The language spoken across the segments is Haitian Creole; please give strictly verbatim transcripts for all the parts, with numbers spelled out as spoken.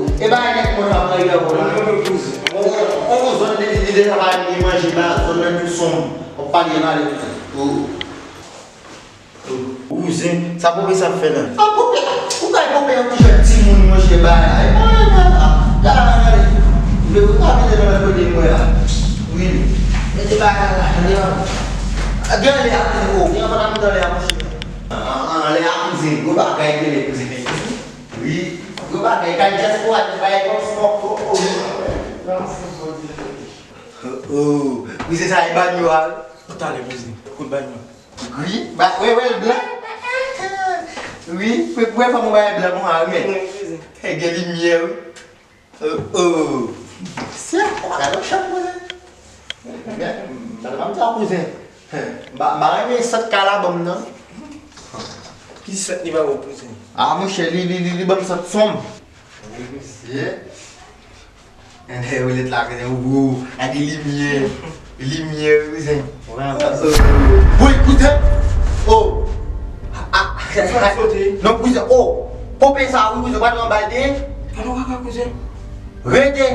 Oh, e bagay nèt mwen ap pran yè bon la. On, on, on zòn de, de, de travay, li manje ba zòn nan tou sonm. Ou pa li ale tou. Oh. Kouzen, sa Pope sa ap fè la? Ah, Pope, ou kay Pope yon ti jèn timoun, monchè, bagay. Ah, ah, ah, ah, ah. Ou ka mete nan lòt kote mwen la. Wi. Mete bagay la, tande la. Ah, gen lè a kouzen, oh, gen anvan nan mitan lè a, monchè. Ah, ah, ah, lè a kouzen, gwo bagay, gen lè kouzen. Wi, gwo bagay, kay dyaspora, bay bon smòk, oh, oh. Oh, oh, kouzen sa e banyo a, wi. Talè, kouzen, kout banyo. Wi, ba, wè, wè, l blan. Wi, wè, wè, fò mwen bay blan, mwen, a, men. Wi, kouzen. Hey, gen limyè, wi. Oh, oh. Se, gade yon chanm, mwen. Men, gade, pa m di a, kouzen. Ba, ba, renmen sant kay la, ban m nan. Ki sant li ba ou, kouzen? Ah, monchè, li, li, li, li ban m sant sonm. Wi, mesye. Enben, ou lèt la, kouzen, ou gwo, ak limyè, limyè, kouzen. Woy, kouzen! Oh! Ah, ah, sa sote. Non, kouzen, oh! Pope sa, wi, kouzen, pa nan anba l te ye? Alò, papa, kouzen. Rete!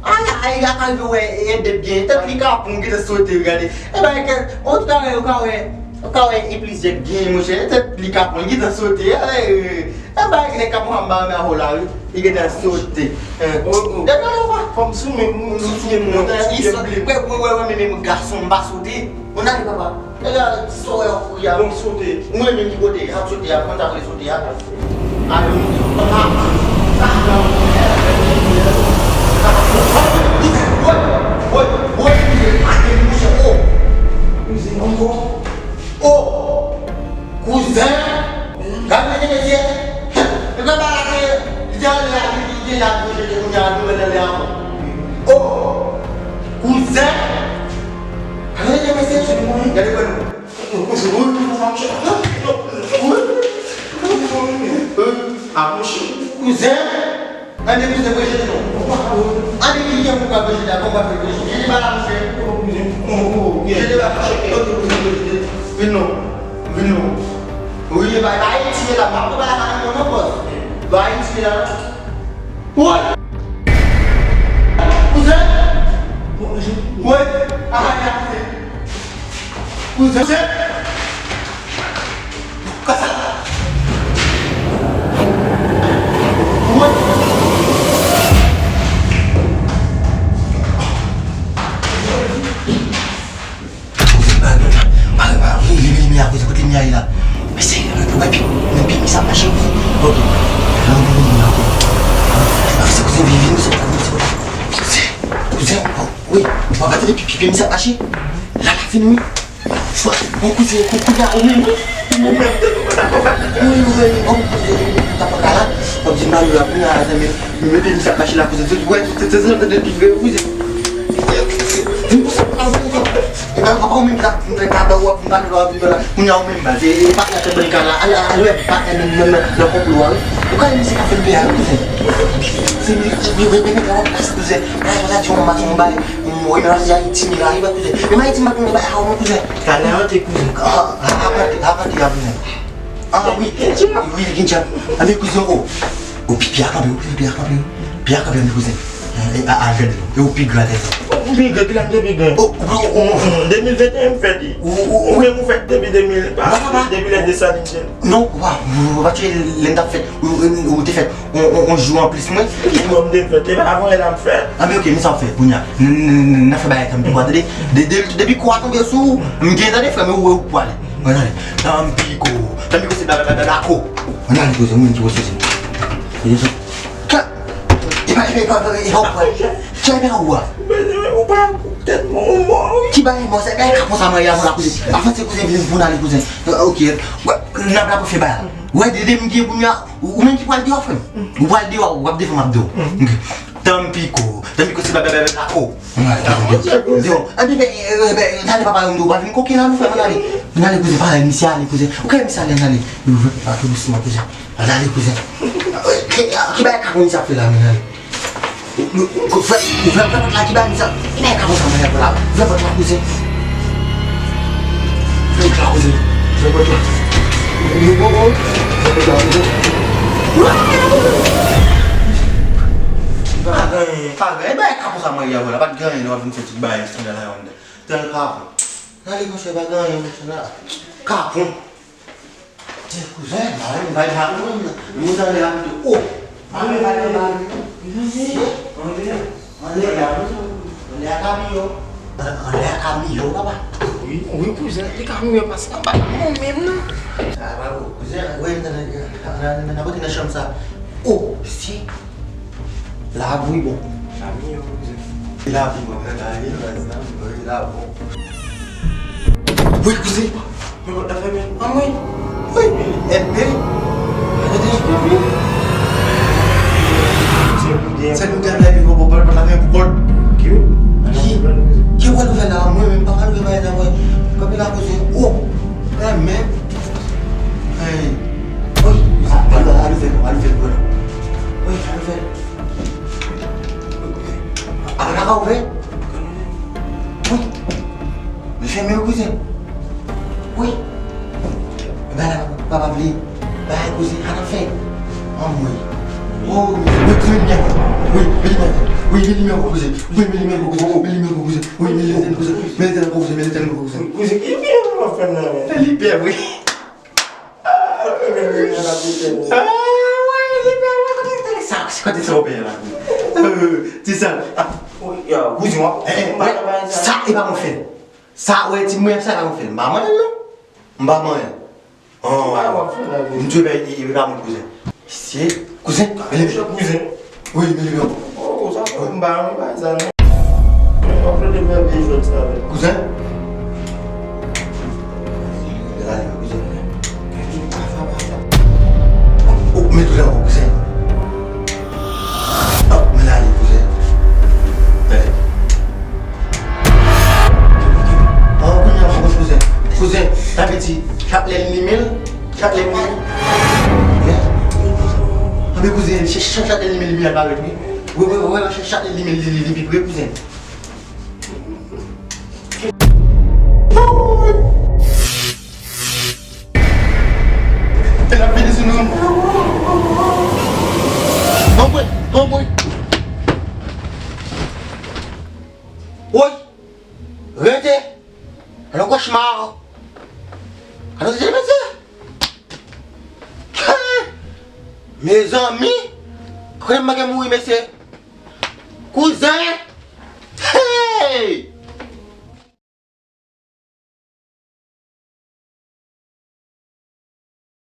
Ay, ay, ay, ak rive wè, e, e, de byen, tèt li kapon, gentan sote, gade. E ben, ke, ou ka wè, ou ka wè, ou ka wè, e plizyè gen, monchè, tèt li kapon, gentan sote, e, e, E bay ki te kap mwen anba men a ho la, wi. Li gentan sote. Oh, oh. Depi lè ou pa. Fò m sou men, m sou men, m sou men. Wè, wè, wè, men, men, men, gason, m pa sote. Ou nan li, papa. E la, ti sò wè, ou ya. Bon, sote. Mwen menm ki kote, ap sote a, mwen ta vle sote a. Alo, papa. Woy, woy, woy, ate, monchè, oh. Kouzen ankò. Oh! Kouzen! Gade mesye, mesye! Nèg la pa la ke li te anlè a, li, li te la, li te jete kounye a, nou wè l anlè a ankò. Oh! Kouzen! Gade mesye, mesye! Gade kwen nou. Kouzen, ou, ou, ou, ou, ou, ou, ah, monchè. Kouzen! Ann de kouzen, rejete non. Ann de ki jan pou ka rejete, a konpa fè rejete. Jete pa la, monchè. Jete pa, ann de kouzen, rejete. Vin non. Vin non. Wi, e pa, pa Ayiti la, m ap konpa la, pa nan non, bòs. Pa Ayiti la. Woy! Kouzen! Woy! Ah, ya, kouzen! Kouzen! Kasa! Woy! Kouzen, pa, pa, pa, pa, limyè a, kouzen, kote limyè a ye la? Mesye, wè, pi, men pi, men sa mache, kouzen. Ok. Nan, nan, nan, nan, ok. Ah, se kouzen, vin, vin, se kouzen, se kouzen. Kouzen, oh, wi, w ap gade pi, pi, pi, men sa mache. La, la, vin, wi. Fò, bon, kouzen, kou, kou, la, wi, wi. Ou menm tou, ou pa dakò, pa dakò. Wi, wi, wi, bon, kouzen, ta pa ka la. W ap di m la, wi, ap vin la, zanmi. M mete misye ap mache la, kouzen. Ou wè, se, se, se, se, se, kouzen. E pa, papa, ou menm ki ta, m te ka ba w, w ap vin pale, w ap vin pale. Kounye a, ou menm, baz, e, e, patnè te ban ka la. Al, al, al, wè, patnè nan, nan, nan, nan konplo a, wi. Ou ka wè misye ka fè l pè a, wi, kouzen. Se, se, se, se, se, se, kouzen. Ay, sa, sa, se yon mason, bay. Mwen, mwen, se Ayiti, m rive, kouzen. Men Ayiti, m pa konn bay a, non, kouzen. Talè an te kouzen. Ah, ah, ah, ah, ah, ah, ah, kouzen. Ah, wi. Gen djab. Wi, gen djab. Anben, kouzen, o. O, pi, pi a kanpe, o, pi, pi a kanpe, o. Pi a kanpe, anben, kouzen. Eh, eh, ah, ah, gade, non. E o pi gran, tèt. O, pi gran, kilè m te pi gran? O, o, o, o. De mil venteyen m fèt, wi. O, o, o. Ou menm ou fèt depi de mil, pa, depi lè Desalin te. Non, wa, ou, ou pa tcheke lè m t ap fèt. Ou, ou, ou te fèt. On, on, on jou anplis mwen. Ki jou m te fèt? E pa avan yè la m fèt. Anben, oke, men sa w ap fè kounye a. N, n, n, n ap fè bagay tanpri, tande. De, de, depi kou a tonbe sou ou, m gen tande frè m, ou wè ou pwale. Mwen tande. Tanpiko. Tanpiko se bla, bla, bla, bla, ko. Mwen tande, kouzen, mwen ki wè sou se. E pa, e pa, e pa, e pa, e pa, ou pa. Ou pa tèt mò, ou mò, wi. Ki bagay mò, se bagay kapon sa mwen ya, mwen la kouzen. Avanse kouzen, vin pou n ale kouzen. Oke. Wè, n ap la pou fè bagay la. Wè, de, de, m gen kounye a. Ou, ou menm ki pral deyò, frè m. Ou pral deyò, w ap defann m ap deyò. Tanpiko, tanpiko se blablabla ko. Deyò. Ann, ben, ben, ben, tande papa yo, m di w pa vin koken la, non, frè m, ann ale. Ann ale, kouzen, pa ale, misye ale, kouzen. Ou ka misye ale, ann ale. Ou vle pa tou dousman, kouzen. Ann ale, kouzen. Ki, ki bagay ka konn sa fè la, men ale. Ou, ou, ou fè, ou fè pòt la ki ba misye. Ki bagay ka konsa mwen fè la. Fè pòt la, kouzen. Fè pòt la, kouzen. Fè pòt la. Fè pòt la, kouzen. Pa gen anyen, pa gen anyen. Bagay ka konsa mwen fè la. Pa t gen anyen, nou ap vin fè tout bagay, eskandal la anndan. Tèl kapon. Nan li konsa, pa gen anyen, konsa la. Kapon. Ti kouzen, mari m bay mari m, nou tande a pito. O! Mari m bay mari m. Anlè a, anlè a kamiyo. Anlè a kamiyo, papa. Wi, wi, kouzen, li ka mouri pase anba mwen menm non. Sa pa bon, kouzen, wè, nan, nan, nan, nan, nan, nan chanm sa. O, si. Labou bon. Lavi yo, kouzen. Lavi bon, lavi bon. Wi, kouzen. Men pòt la fèmen. Anmwey. Wi, L P. Gade L P, wi. Sèl nou te ap leve pou pòt la fèmen pou kòd. Ki? Ki w pral ouvè la? Mwen menm pa pral ouvè bagay la, mwen. Kanpe la, kouzen. O! Fèmen. Hey. Wi, a, a, a, al ouvè, al ouvè, bro. Wi, al ouvè. A, pa ka ouvè? Wi. Li fèmen, wi, kouzen. Wi. Ba la, papa vle. Ba, kouzen, a, n ap fè. Anmwey. O, wi, kouzen, limyè. Wi, men limyè. Wi, men limyè, kouzen. Wi, men limyè, kouzen. Wi, men limyè, kouzen. Wi, men limyè, kouzen. Men limyè, kouzen. Men limyè, kouzen. Kouzen, ki byen w ap fè m la, men? Li pè, wi. Ah, wi, li pè, wi, kote, kote sa, kote sa w peye la, wi? Euh, ti sal. Ah, wi, yo, kouzen, w ap, eh, eh, sa, e pa mwen fè l. Sa, wè, ti mwen, sa, e pa mwen fè l. M pa manyen l, non. M pa manyen l. Oh, m dwe bay, e, e, e pa mwen, kouzen. Se kouzen, men li kouzen. Wi, men li bon. Oh, sa fè m ba, m ba sa non. Mwen pa vle fè vye jwèt sa avè l. Kouzen? Gade la, kouzen. Oh, men tou la, kouzen. Oh, men la, kouzen. Gade. Oh, kounye a, kouzen. Kouzen, sa vle di, chak lè l limen l, Chak lè mwen. Anben kouzen, ch-, ch-, chak lè limen, limyè a parèt, wi. Wi, wi, wi, ch-, chak lè limen, li, li, li pi pre, kouzen. E l ap vini sou nou. Anmwey, anmwey. Woy! Rete! Alò, kochma! Alò, se mesye! Mezanmi! Kote m manke mouri, mesye? Kouzen!